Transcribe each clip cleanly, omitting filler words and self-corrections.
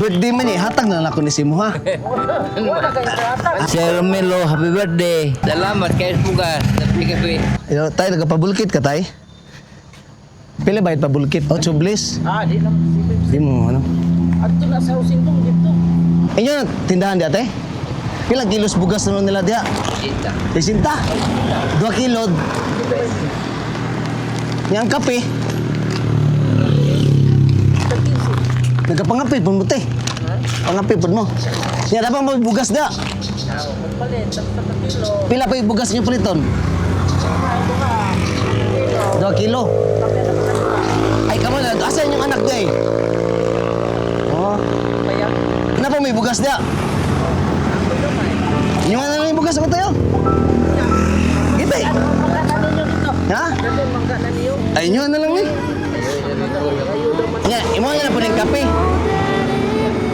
Birthday man eh, hatag na lang ako ni Simo ha. Sir Romelo, happy birthday. Salamat kay bugas. Kape kape. Yo, tay, nagpabulkit ka, tay? Pila bayad pabulkit? Ocho bliss? Ah, di lang. Di mo, ano? Adto na sa housing dong dito. Inyo, tindahan di ate? Pila kilos bugas na nila diya? Cinta. 60. 2 kilo. Yang kape. Nagkapangape po mo, te. Pangape po mo. Nya dapat mo bugas da. Palit, sa kilo. Pila pa yung bugas niyo paliton? 2 kilo. Ay, kamo na. Asan yung anak day? Oh. Kaya, Ano pa may bugas da? Yung ano lang yung bugas ako tayo? Gitay. mangga na ninyo dito. Ha? Dito, mangga na niyo. Ay, inyo na lang eh. Nga, imo na lang po ng kape.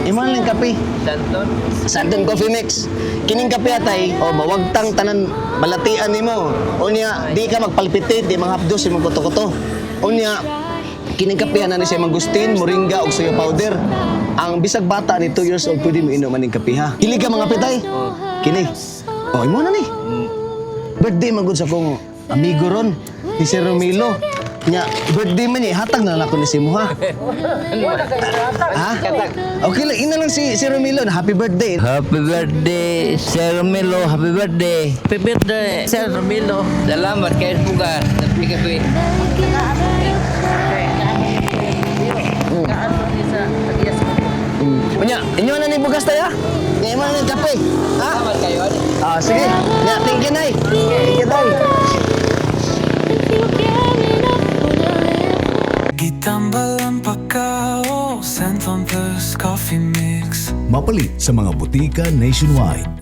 Imo na lang kape. Santon. Santon Coffee Mix. Kining kape atay, o mawagtang tanan balatian nimo. Unya, di ka magpalpitate, di manghapdos imong kuto-kuto. Unya, kining kape na ni siya mangustin, moringa ug soya powder. Ang bisag bata ni 2 years old pwede mo inom aning kape ha. Dili ka mga pitay. Kini. O imo na ni. Birthday man gud sa akong amigo ron, ni Sir Romilo. Nya, birthday man eh, hatag na lang ako ni Simo ha. Wala kayo hatag. Ha? Okay lang, ina lang si Sir Romilo na happy birthday. Happy birthday, Sir Romelo. Happy birthday. Happy birthday, Sir Romilo. Salamat kay bugas. Kape kape. Kaano ni sa Tagias mo. Unya, inyo na ni bugas tayo. Nya imo na ni kape. Ha? Salamat kayo. Ani. Ah, sige. Nya, thank you, Nay. Thank you, Tay. Gitambalan pa ka o Senton Plus Coffee Mix. Mapalit sa mga butika nationwide.